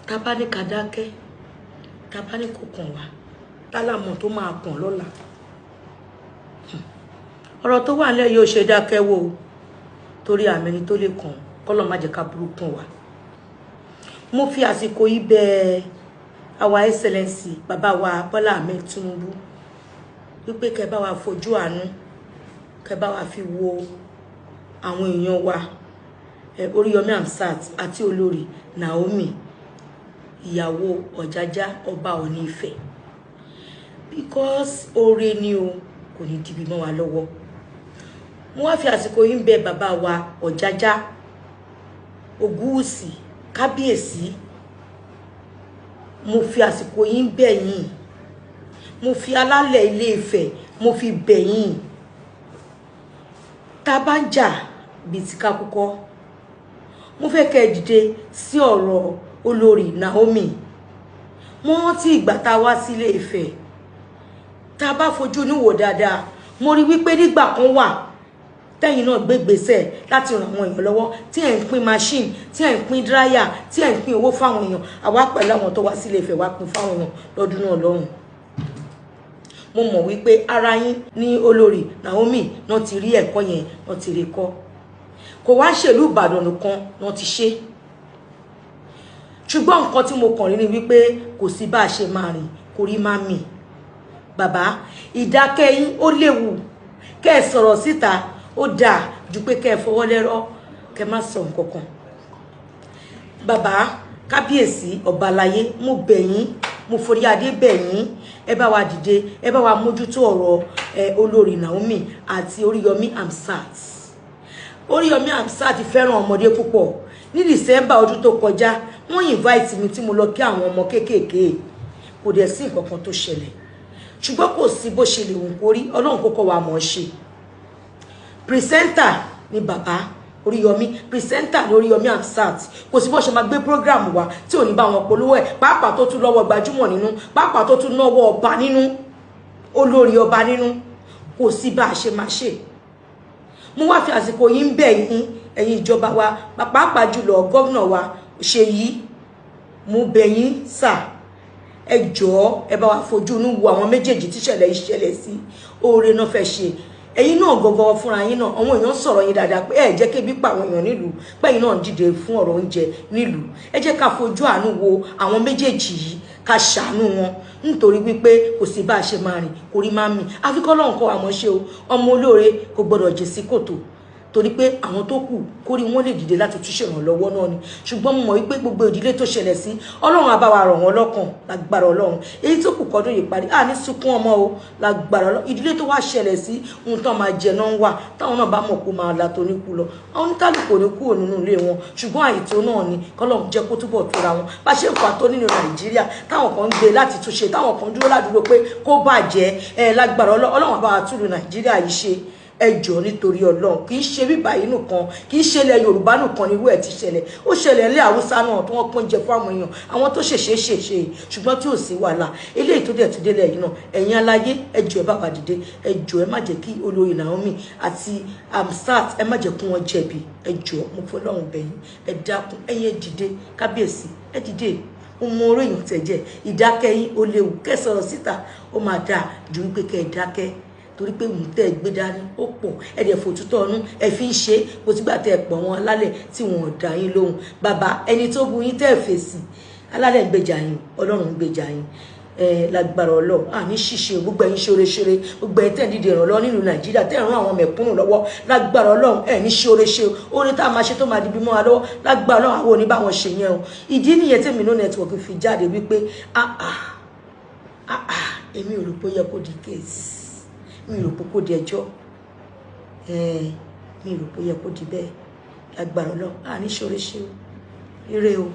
Tá bá ní ká dákẹ́, tá bá ní kò kàn wá, tálámọ̀ tó máa kàn lọ́la. Ọ̀rọ̀ tó wà nílẹ̀ yóò ṣe dákẹ́ wò ó, torí àmì ẹni tó lè kàn, kọ́lọ̀ má jẹ́ ká burú kàn wá. Mo fi àsìkò yìí bẹ̀ Our Excellency, bàbá wa Bọ́lá Ahmed Tinubu, wípé kẹ́ bá wa fojú àánú, kẹ́ bá wa fi wo àwọn èèyàn wa, Oríyọmí Hamzat àti olórí Naomi, ìyàwó Ọ̀jájá, ọba Ọ̀ọ̀ni Ifẹ̀, because oore ni o, kò ní dìbì mọ́ wa lọ́wọ́. Mo wá fi àsìkò yìí ń bẹ̀ bàbá wa Ọ̀jájá Ògúnwùsì, kábíyèsí. Mo fi àsìkò yìí ń bẹ̀ yín, mo fi alálẹ̀ Ilé Ifẹ̀, mo fi bẹ̀ yín. Tá a bá ń jà bíi ti ká kúkọ́, mo fẹ́ kẹ́ ẹ dìde sí ọ̀rọ̀ olórí Naomi. Mo rántí ìgbà tá a wá sílé Ifẹ̀, tá a bá fojú inú wò dáadáa, mo rí wípé nígbà kan wà tẹ́yìn náà gbé gbèsè láti ràn àwọn èèyàn lọ́wọ́, tí ẹ̀ ń pín machine, tí ẹ̀ ń pín dryer, tí ẹ̀ ń pín owó fáwọn èèyàn. Àwa pẹ̀lú àwọn tó wá sílé Ifẹ̀ wá pín fáwọn èèyàn lọ́dún náà lọ́hùn. Mo mọ̀ wípé ara yín ní olórí Naomi náà ti rí ẹ̀kọ́ yẹn, náà ti rí kọ́. Kò wá ṣèlú Ìbàdàn nìkan náà ti ṣe, ṣùgbọ́n nǹkan tí mo kàn rí ni wípé kò sí bá a ṣe máa rìn kò rí má mì. Bàbá, ìdákẹ́ yín ó léwu. Kẹ́ ẹ sọ̀rọ̀ síta, ó dáa ju pé kẹ́ ẹ fọwọ́ lẹ́rọ́, kẹ́ ẹ má sọ nǹkan kan. Bàbá kábíyèsí ọbaláyé, mo bẹ̀ yín, mo forí adé bẹ̀ yín, ẹ bá wa dìde, ẹ bá wa mójútó ọ̀rọ̀ olórí Naomi àti Oríyọmí Hamzat. Oríyọmí Hamzat fẹ́ràn ọmọdé púpọ̀. Ní December ọdún tó kọjá, wọ́n invite mi tí mo lọ kí àwọn ọmọ kéékèèké. Kò dẹ̀ sí nǹkan kan tó ṣẹlẹ̀, ṣùgbọ́n kò sí bó ṣe lè wù kó rí, Ọlọ́run kókó wa mọ̀ ọ́ ṣe. Presenter ni bàbá Oríyọmí, presenter ni Oríyọmí Hamzat. Kò sí bó ṣe máa gbé program wa tí ò ní bá wọn polówó ẹ̀, pàápàá tó tún lọ́wọ́ gbajúmọ̀ nínú, pàápàá tó tún náwó ọba nínú, olórí ọba nínú. Kò sí bá a ṣe máa ṣe. Mo wá fi àsìkò yìí ń bẹ̀ yín, ẹ̀yin ìjọba wa, pàápàá jùlọ gómìnà wa Ṣèyí, mo bẹ̀ yín sà, ẹ jọ̀ọ́, ẹ bá wa fojú inú wo àwọn méjèèjì tíṣẹ̀lẹ̀ ìṣẹ̀lẹ̀ sí. Oore náà fẹ́ ṣe. Ẹ̀yin náà gọgọ fúnra yín náà, àwọn èèyàn sọ̀rọ̀ yín dáadáa pé ẹ jẹ́ kébi pa àwọn èèyàn nílùú, pé ẹ̀yin náà ń dìde fún ọ̀rọ̀ oúnjẹ nílùú. Ẹ jẹ́ ká fojú àánú wo àwọn méjèèjì yìí, ká ṣàánú wọn, nítorí wípé kò sí bá a ṣe máa rìn kò rí máa mì. Àfi k'Ọlọ́run kọ́ àmọ́ ṣe o. Ọmọ olóore kò gbọdọ̀ jìn sí kòtò, torí pé àwọn tó kù kórí wọn lè dìde láti tún ṣèrànlọ́wọ́ náà ni. Ṣùgbọ́n mo mọ̀ wípé gbogbo ìdílé tó ṣẹlẹ̀ sí, Ọlọ́run á bá wa rọ̀ wọ́n lọ́kàn lágbára Ọlọ́run. Èyí tó kù kọ́dún yìí parí, à ní sunkún ọmọ o lágbára Ọlọ́run. Ìdílé tó wá ṣẹlẹ̀ sí, ohun tó máa jẹ náà ń wà. Táwọn náà bá mọ̀ kó máa la tó ní kú lọ, àwọn oníkálùkù ò ní kúrò nínú ilé wọn, ṣùgbọ́n àìtó náà ni. Kọ́lọ́run jẹ́ kó túbọ̀ tóra wọn. Bá ṣe ń fà tó nínú Nàìjíríà, táwọn kan ń gbé láti túnṣe, táwọn kan dúró ládùúgbò pé kó bàjẹ́ ẹ, lágbára Ọlọ́run á bá wa túlù Nàìjíríà yìí ṣe. Ẹ jọ̀ọ́, nítorí Ọlọ́run, kì í ṣe bíbá yìí nìkan, kì í ṣe ilẹ̀ Yorùbá nìkan ni irú ẹ̀ ti ṣẹlẹ̀. Ó ṣẹlẹ̀ ilẹ̀ Haúsá náà tí wọ́n pín jẹ fún àwọn èèyàn, àwọn tó ṣèṣe ṣèṣe, ṣùgbọ́n tí ò sí wàhálà. Eléyìí tó dẹ̀ tún délẹ̀ yìí náà, ẹ̀yin aláyé, ẹ jọ̀ọ́, ẹ bá wa dìde. Ẹ jọ̀ọ́, ẹ má jẹ́ kí olórí Naomi àti Hamzat, ẹ má jẹ́ kí wọ́n jẹ̀bi. Ẹ jọ̀ọ́, mo fọlọ́run bẹ̀ yín, ẹ dákun, ẹ̀yin ẹ dìde. Kábíyèsí, ẹ dìde. Mo mọ orí èèyàn tẹ̀ jẹ́. Ìdákẹ́ yín ó léwu. Kẹ́ sọ̀rọ̀ síta, ó máa dáa ju wípé kẹ́ ẹ dákẹ́, torí pé òun tẹ́ ẹ gbé dání ó pọ̀. Ẹ dẹ̀ fòtútọ́ ọ̀nù ẹ fi ń ṣe. Kò sígbà tẹ́ ẹ pọ̀ wọn alálẹ̀ tí wọn ò dá yín lóhùn. Bàbá, ẹni tó bu yín tẹ́ ẹ fèsì, alálẹ̀ ń gbèjà yín, Ọlọ́run ń gbèjà yín. Ẹ lágbára Ọlọ́run, àní ṣìṣe. Gbogbo ẹ̀yin ṣoore ṣoore, gbogbo ẹ̀yin tẹ́ ń dìde ìrànlọ́wọ́ nílùú Nàìjíríà, tẹ́ ń ràn àwọn mẹ̀kúnnù lọ́wọ́, lágbára Ọlọ́run, ẹ̀ ní ṣoore ṣe. Oore tá a máa ṣe tó máa di bí mọ́ wa lọ́wọ́, lágbára Ọlọ́run, àwọn òní bá wọn ṣe yẹn o. Ìdí nìyẹn tèmi No Network fi jáde wípé ah ah ah ah, èmi ò rò pé ó yẹ kó di case, mi rò pé kó di ẹjọ́, mi rò pé ó yẹ kó di bẹ́ẹ̀. Lágbára Ọlọ́run, àní ṣoore ṣe o. Ire o.